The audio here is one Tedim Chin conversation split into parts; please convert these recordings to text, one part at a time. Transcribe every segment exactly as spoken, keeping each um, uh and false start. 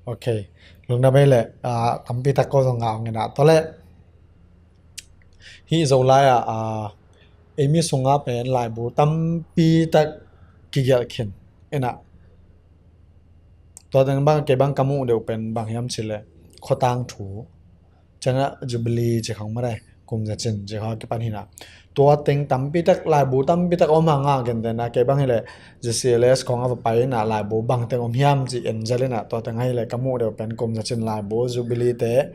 Ok. Lungdam ei leh, ah, tampi tak ko zong ngah ong inah. Tua leh hih Zolai ah, ah, eimi sungah pen laibu tampi tak kigelh khin inah. Tua teng bang, kei bang ka muh deuh pen bang hiam cih leh khuatang thu, ciangah Jubilee ci khong mah dai, kum za cin ci khong a kipan hi inah. Tua teng tampi tak, laibu tampi tak om hang a, gentehna kei bang hi leh J C L S khong a va pai inah laibu bang teng om hiam ci en zel inah, tua teng ahi leh ka muh deuh pen kum za cin laibu, Jubilee te,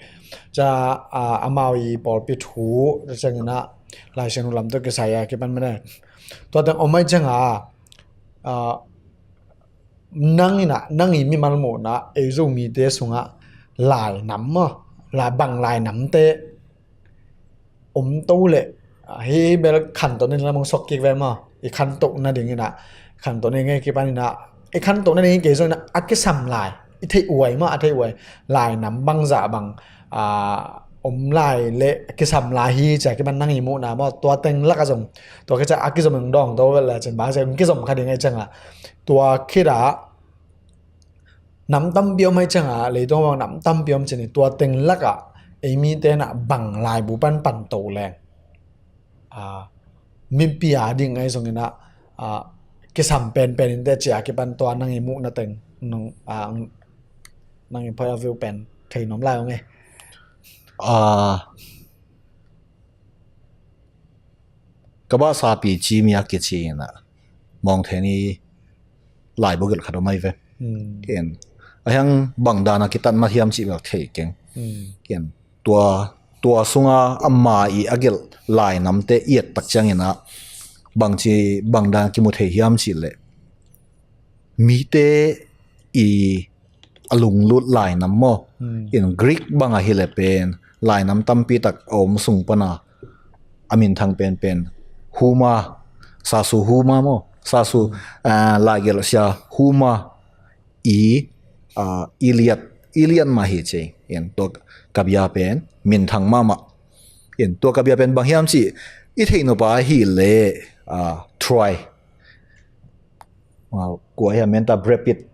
ca, ah, amau i pawlpi thu, tua ciang inah Lai Siangtho lam tawh kisai a kipan mah dai. Tua teng om ahih ciangah, ah, nang inah, nang i mimal muhna, ei Zomite sungah lainam maw, lai, bang lainamte om to leh, ah, hih bel khantoh nading lam hong sok kik ve maw. I khantoh nading inah, khantoh nading a kipan inah, i khantoh nading kei zong inah a kisam lai, i theih uai maw, a theih uai lainam bangzah bang, ah, om lai leh kisam lai hi ci a kipan nang i muhna maw, tua teng lakah zong, tua kici a kizom dong to ve leh cin bang ci kizom kha ding ahih ciangah, tua khitah nam tampi om ahih ciangah, leitung bang nam tampi om cin i, tua teng lakah eimite inah bang laibu pan pan to leng, ah, mipi a ding ahi zong inah, ah, kisam penpen inteh ci a kipan tua nang i muhna teng nang, ah, nang i point of view pen thei nuam lai ong e. Ah, Kabah Sapi ci mi a kici inah Mawngthe ni laibu gelh khat om ahi ve. Hmm. Ken, a hiang bang dan a kitat mah hiam cih bel thei keng. Hmm. Ken, tua, tua sungah ama i a gelh lainamte i et tak ciang inah bangci, bang dan kimu thei hiam cih leh mite i a lunglut lainam maw. Hmm. In Greek bang ahi leh pen lainam tampi tak a om sung pana a minthang penpen Huma, Sasu Huma maw, Sasu, ah, laigelh sia Huma i, ah, Iliad, Iliad mah hi ci. In tua kabia pen minthang mahmah. In tua kabia pen bang hiam cih i theih nop a hi leh, ah, Troy, ah, kua hiam, Menta Brad Pitt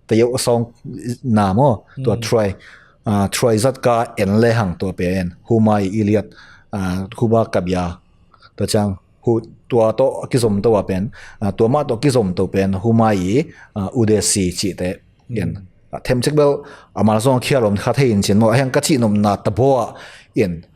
te yoh a sawng na maw, tua, hmm, Troy, ah, Troy zat ka en lehang tua pen Huma i Iliad, ah, Huma kabia. Tua ciang hu, tua tawh a kizom to a pen, ah, tua mah tawh a kizom to pen Huma i, ah, Odyssey cihte. In, hmm, ah, themcik bel a mal zong a khial om kha thei in cin maw, a hiang ka cihnopna tabaw ah in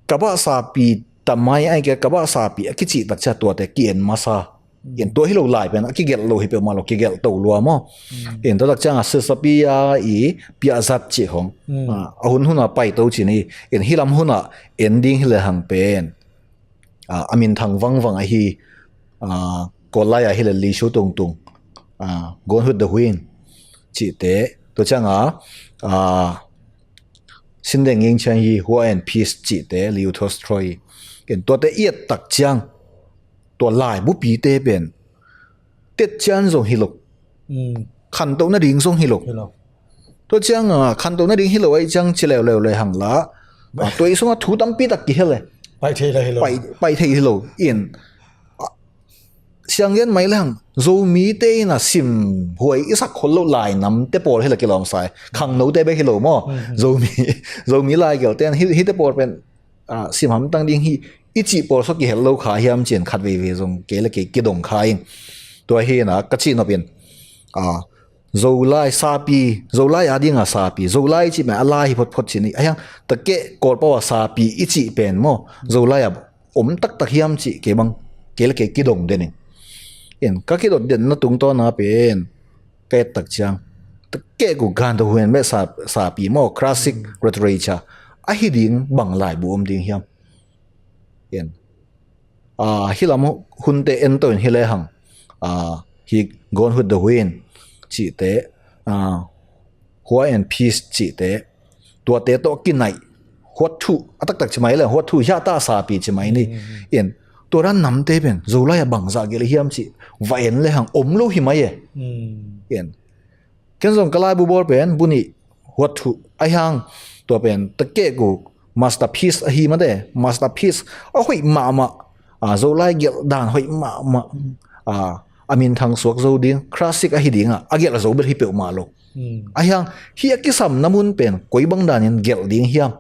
Kabah Sapi tamai ai ke, Kabah Sapi a kicih tak ciang tuate ki-en masa. Mm. In tua hi lo lai pen a kigelh lo hi peuhmah lo, kigelh to lua maw. Mm. In tua tak ciangah Caesarea i piahzat cih khong. Mm. Ah, a hun hunah pai to cin hi. In hih lam hunah en ding hi lehang pen, ah, a minthang vangvang ahi, ah, Kawl lai-ah hi leh Li Shu Tungtung, ah, Gone with the Wind cihte. Tua ciangah, ah, Sindeng Ing Chang Yi, War and Peace cihte, Leo Tolstoy. Ken tuate i et tak ciang, tua laibupite pen tet cian zong hi lo. Mm. Khantoh nading zong hi lo. Hi lo. Tua ciang, ah, khantoh nading hi lo ahih ciang ci leuleu lehang la, ah, tua i sungah thu tampi tak kihel e. Pai thei la hi lo. Pai, pai thei hi lo. In, ah, siang gen mai lehang, Zomite in a simhuai i sak khol loh lainamte pawl hi la kilawm sa e. Khangnote bek hi lo maw. Mm. Zomi, Zomi laigelhte in hi, hihte pawl pen, ah, sim hamtang ding hi i cih pawl sua kihel lo kha hiam cih in khat veivei zong kei le kei kidong kha ing. Tua hi in a ka cihnop in, ah, Zolai sapi, Zolai a ding a sapi, Zolai cih pen a lai hi photphot cih ni. A hiang takeh Kawlpau a sapi i cih pen maw, Zolai a om taktak hiam cih kei bang, kei le kei kidong den ing. In ka kidot denna tungtawn a pen ka et tak ciang, takeh gu Gandhahuyan beh sa, sapi maw, classic, mm, literature, ahi ding bang laibu om ding hiam? In, ah, hih lam hunte en to in hi lehang, ah, hih Gone with the Wind cihte, ah, War and Peace cihte, tuate tawh kinaih, huat thuh, a taktak ci mai le, huat thuh hiah ta sapi ci mai ni. Mm. In, tua dan namte pen Zolai a bangzah gelh hiam cih va en lehang om lo hi mai e. Mm. In, ken zong ka laibu bawl pen bu nih, huat thuh, a hiang tua pen takeh gu masterpiece ahi mate, masterpiece a hoih mahmah, ah, Zolai gelh dan hoih mahmah, ah, a minthang suak zo ding, classic ahi ding a, a gelh zo bel hi peuhmah lo. Hmm. Ahi hang, hih a kisamna mun pen koi bang danin gelh ding hiam?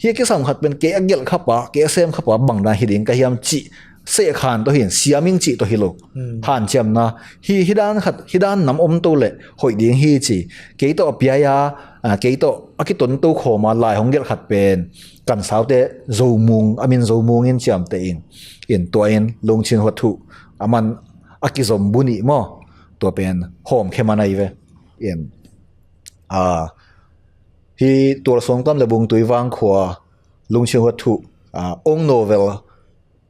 Hih a kisam khat pen kei a gelh khapa, kei a sem khapa bang dan hi ding ka hiam cih sehkhan tawh hi in, siaming cih tawh hi lo. Hmm. Hanciamna, hih, hih dan khat, hih dan nam om to leh hoih ding hi ci. Kei tawh a piai a, a, kei tawh a kitonto khawm a lai hong gelh khat pen kansaute Zomung, a min Zomung in ciamteh in. In tua in Lungchin Huat Thu, a man a kizom bu nih maw? Tua pen hawmkhia man ahi ve. In, a, hih Tualsuang Tam le Bungtui Vangkhua, Lungchin Huat Thu, a, Ong Novel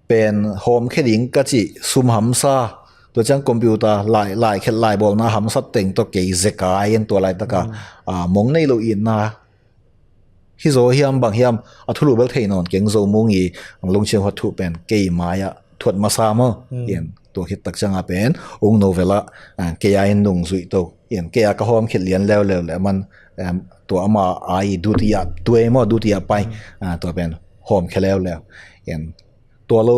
pen hawmkhia ding ka cih sum hamsa, tua ciang computer lai, laikhelh laibawlna hamsat teng tawh kei zekai in tua laitaka, hmm, a, mong nei lo itna hi zaw hiam bang hiam, a thulu bel thei nawn keng, Zomung i Lungchin Huat Thu pen kei mai-ah thuat masa maw? Hmm. In tua khit tak cianga pen Ong Novel ah, a, kei a in nungzuih to. In kei a ka hawmkhit lian leuleu le a man, em, tua ama a i dutia tuai maw, dutia pai, hmm, a, tua pen hawmkhia leuleu. In tua lo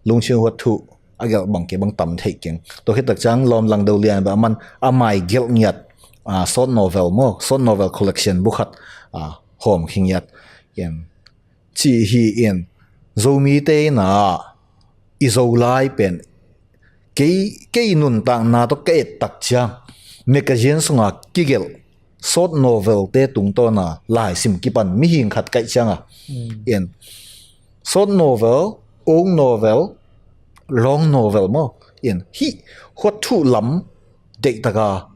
Lungchin Huat Thu a gelh bang kei bang tam thei keng. Tua khit tak ciang Lawmlang Do Lian beh a man a mai gelh ngiat, a, short novel maw, short novel collection bu khat, a, hawmkhia ngiat. In ci hi in, Zomite in a, i Zolai pen kei, kei nuntakna tawh ka et tak ciang magazine sunga kigelh short novel te tungtawna laisim kipan mihing khat kaih cianga, hmm, in short novel, ong novel, long novel maw? In hih Huat Thu lam deihtaka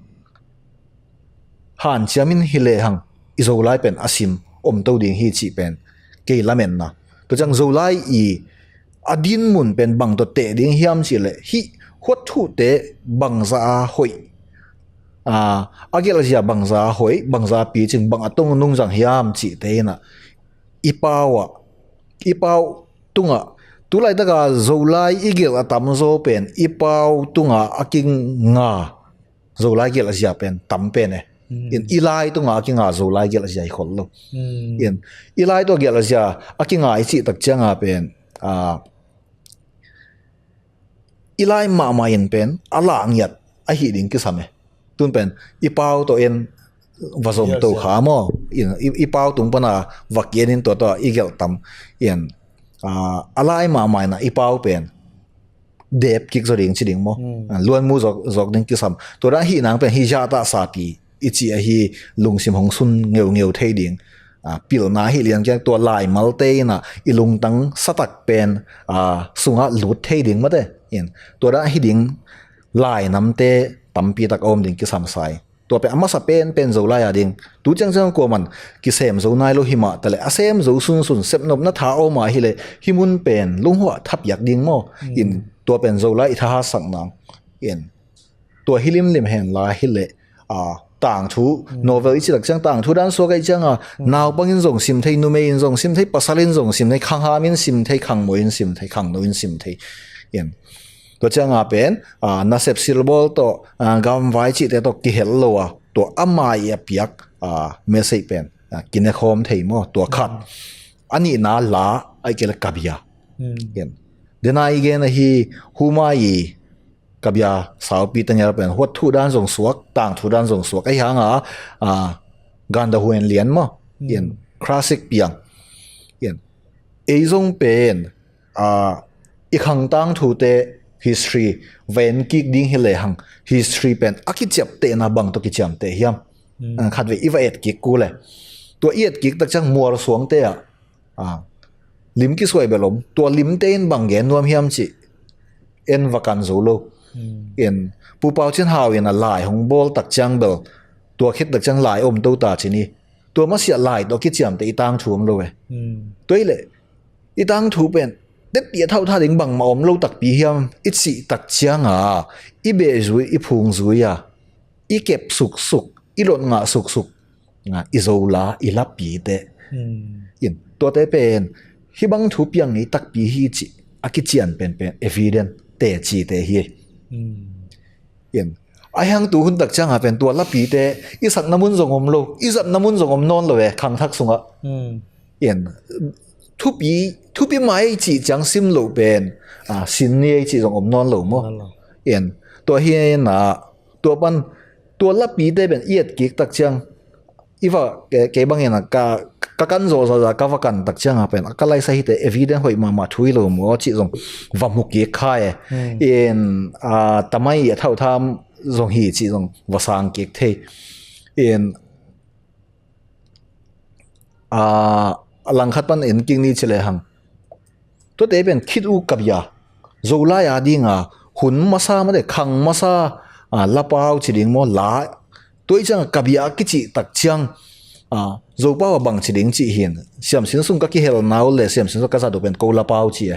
hanciamin hi lehang i Zolai pen a sim om to ding hi cih pen kei lamenna. Tua ciang Zolai i a dinmun pen bang tawh teh ding hiam cih leh hih Huat Thu te bangza a hoih, a, a gelhzia bangza a hoih, bangza a picing, bang a tong nungzang hiam cihte in a, i pau ah, i pau tungah, tu laitaka Zolai i gelh a tamzaw pen i pau tungah a kinga Zolai gelhzia pen tam pen e. Hmm. In i lai tungah a kinga Zolai gelhzia hi khol lo. Hmm. In i lai tungah gelhzia a kinga i cih tak cianga pen, a, i lai mahmah in pen a lah ngiat ahi ding kisam e. Tun pen i pau tawh in va zom to kha maw? In i, i pau tung pana va kian in tua tawh i gelh tam. In, a, a lai mahmah in a i pau pen dep kik zaw ding ci ding maw? Hmm. A, luanmu zawk, zawk ding kisam. Tua dan hih nang pen hih zahtaksa pi i cih ahi lungsim hong sun ngeungeu thei ding. A, pilna hi lian kiang tua laimalte in a i lungtang satak pen, a, sungah lut thei ding mate. In tua dan hi ding lainamte tampi tak a om ding kisam sa i. Tua pen a masa penpen Zolai a ding. Tu ciangciang kuaman kisem zo nai lo hi mah taleh a sem zo sunsun sepnopna tha a om a hileh hih mun pen lunghuah thapiak ding maw? Hmm. In tua pen Zolai i thahatsak nang. In tua hi limlim henla hileh, a, tangthu, hmm, novel i cih tak ciang tangthu dan suak ahih cianga, hmm, naupang in zong sim thei, numei in zong sim thei, pasal in zong sim thei, khangham in sim thei, khangmoi in sim thei, khangno in sim thei. In tua cianga pen, a, nasep silbawl tawh, a, gamvai cihte tawh kihel lo a, tua ama i a piak, a, message pen, a, kinekhawm thei maw, tua khat. Hmm. A nihna la, ahih kei leh kabia. Hmm. In dena i gen ahi, huma i kabia saupi tengel pen Huat Thu dan zong suak, tangthu dan zong suak. Ahi hanga, a, Ganda Huan Lian maw? Hmm. In classic piang. In ei zong pen, a, i khang tangthute history va en kik ding hi lehang history pen a kiciaptehna bang tawh kiciamteh hiam? Hmm. A, khatvei i va et kik kul e. Tua i et kik tak ciang Mualsuangte ah, a, lim kisuai bel om. Tua limte in bang gen nuam hiam cih en va kan zo lo. Hmm. In Pu Pau Cin Hau in a lai hong bawl tak ciang bel tua khit tak ciang lai om to ta ci ni. Tua masiah lai tawh kiciamteh i tangthu om lo e. Hmm. Tua hileh i tangthu pen tetti a thauhtha ding bangmah om lo takpi hiam i cih tak cianga i behzui, i phungzui a, i kep suksuk, i lot ngah suksuk, nga, i Zola, i lapite. Hmm. In tuate pen hih bang thu piang ngei takpi hi cih a kician penpen evidence tecite hi. Hmm. In ahi hang tu hun tak cianga pen tua lapite i sakna mun zong om lo, i zatna mun zong om nawn lo e, khangthak sungah. Hmm. In thupi, thupi mai cih ciang sim loh pen, a, sin ni ei cih zong om nawn lo maw? Nawn lo. In tua hi na, tua pan Tua lapite pen i et kik tak ciang, i va, ke, kei bangin a ka, ka kan zawh zawh ka va kan tak cianga pen a ka laisa hite evidence hoih mahmah thu hi lo maw cih zong va hmu kik kha e. In a tamai a thautham zong hi cih zong va sang kik thei. In a langkhat pan en kik ni ci lehang, tuate pen khit uh kabia, Zolai a dinga hun masa mate khang masa, a, lapau ci ding maw, la, tua i cianga kabia kicih tak ciang, a, Zopau a bang ci ding cih hin siamsin sung ka kihelna uh le siamsin sung ka zat uh pen ko lapau ci e.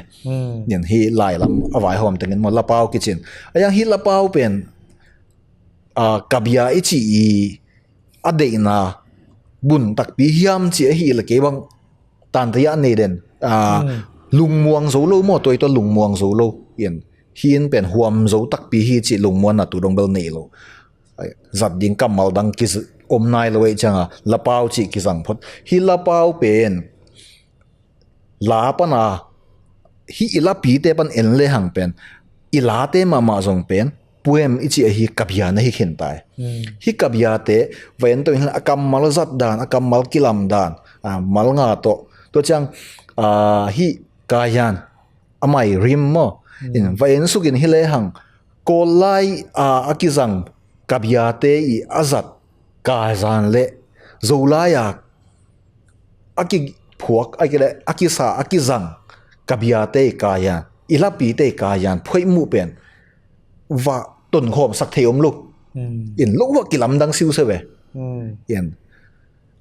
Nin hi lai lam a vaihawm tengin maw lapau kicin a, yang hi lapau pen, a, kabia i cih i a deihna bun takpi hiam ci ahi le kei bang tantaya nei den, a, lungmuang zo lo maw, tua i tua lungmuang zo lo. In hi in pen huam zo takpi hi ci lungmuanna tu dong bel nei lo. Ai, zat ding kammal dang ki z-, om nai lo ei cianga lapau ci kizang phot. Hi lapau pen la pana hi i lapite pan en lehang pen i late mahmah zong pen puem i ci ahi kabia na hi khin tai. Hi kabiate va en to in a kammal zat dan, a kammal kilam dan, a, mal nga tawh tua ciang, a, hi kayan a mai rim maw. In va en sukin hi lehang Kawl lai a, a kizang kabiate i a zat kazan le Zolai a a kiphuak a kile a kisa a kizang kabiate i kayan, i lapite i kayan phoih muh pen va tonkhawm sak thei om lo. In lo va kilamdang siusia ve. In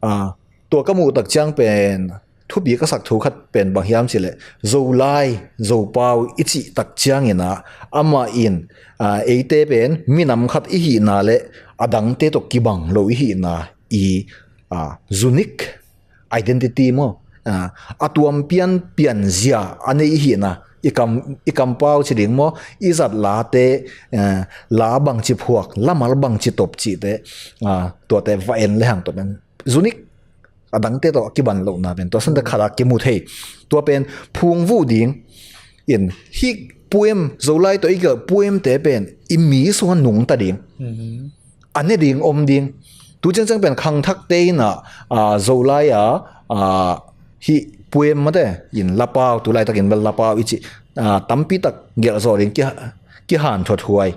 a, tua ka muh tak ciang pen thupi ka sak thu khat pen bang hiam ci le Zolai, Zopau i cih tak ciangin a, amah in, a, eite pen minam khat i hihna le a dangte tawh kibang lo i hihna i, a, unique identity maw, a, a tuam pian pian zia a nei i hihna i kam, i kampau ci ding maw, i zat late, a, la bangci phuak, lamal bangci top cihte, a, tuate va en lehang tua pen unique a dangte tawh a kiban lohna pen tua sante khat a kimu thei. Tua pen phungvuh ding in hi puem Zolai tawh i gelh puemte pen i mi sungah nungta ding, a ne ding om ding. Tu ciangciang pen khangthakte in a, a, Zolai a, a, hi puem mate in lapau, tu laitakin bel lapau i ci, a, tampi tak gelh zawh ding ki, kihan thuathuai.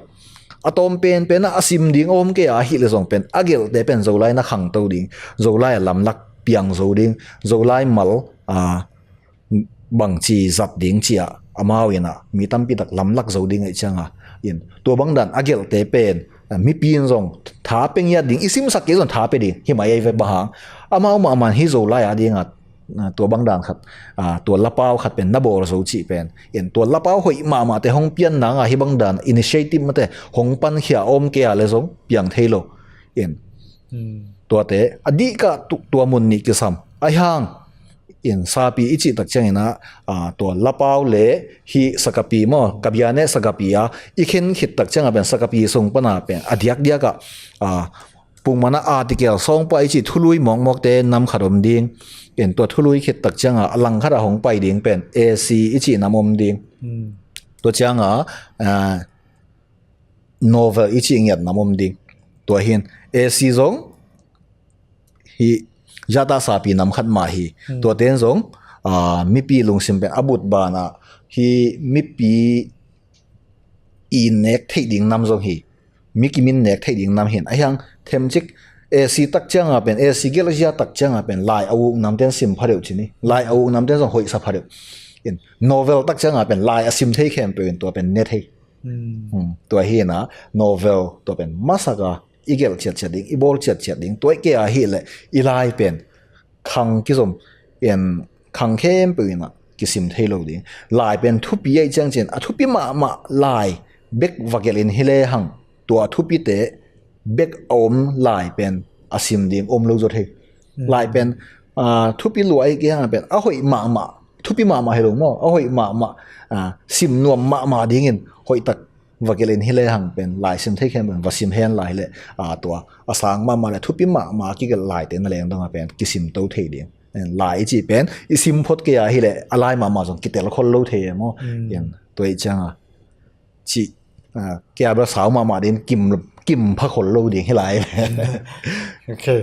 A tawm penpen a, a sim ding a om kei a, ahih le zong pen a gelhte pen Zolai na khangto ding, Zolai a lamlak piang zo ding, Zolai mal, a, bangci zat ding ci a, amau in a mi tampi tak lamlak zo ding aih cianga in tua bang dan a gelhte pen, a, mipi in zong tha pe ngiat ding, i simsak kei zong tha pe ding hi mai ei ve bang hang. Amau mahmah hi Zolai a dinga, a, tua bang dan khat, a, tua lapau khat pen na bawl zo cih pen in tua lapau hoih mahmahte hong pian nanga hi bang dan initiative mate hong pankhia om kei a le zong piang thei lo. In tuate a dihkah tuk tua mun nih kisam ahi hang in sapi i cih tak ciangin a, a, tua lapau le hi sakapi maw, kabiane sakapi a i khen khit tak cianga pen sakapi sung pana pen a diakdiakah, a, pungmana article sawngpa i cih thului mawkmawkte nam khat om ding. In tua thului khit tak cianga a langkhat a hong pai ding pen A C i cih nam om ding. Tua cianga, a, novel i cih ngiat nam om ding. Tua hin A C zong hi zata sapi nam khat mah hi. Tuaten zong, a, mipi lungsim pen a but banah hi mipi i nek theih ding nam zong hi. Mi kimin nek theih ding nam hin. Ahi hang themcik A C tak cianga pen, A C gelhzia tak cianga pen lai a uk namten sim phadeuh ci ni. Lai a uk namten zong hoihsa phadeuh. In novel tak cianga pen lai a sim thei khempeuh in tua pen ne thei. Tua hi na novel tua pen masaka i gelh ciatciat ding, i bawl ciatciat ding, tua i kei ahih leh i lai pen khang kizom in khang khempeuh in a kisim thei lo ding. Lai pen thupi aih ciangcin a thupi mahmah lai bek va gelh in hi lehang tua thupite bek a om lai pen a sim ding om lo zaw thei. Lai pen, a, thupi lua aih kei hang pen a hoih mahmah, thupi mahmah hi lo maw, a hoih mahmah, a, sim nuam mahmah dingin hoih tak va gelh in hi lehang pen lai sim thei khempeuh va sim hen lai hi leh, a, tua a sang mahmah le thupi mahmah a kigelh laite na leng dongah pen kisim to thei ding. Lai i cih pen i sim phot kei ahih leh a lai mahmah zong kitel khol lo thei e maw. Tua i cianga cih, a, kei a bel sau mahmah dingin kim, kim pha khol lo ding hi lai. Okay.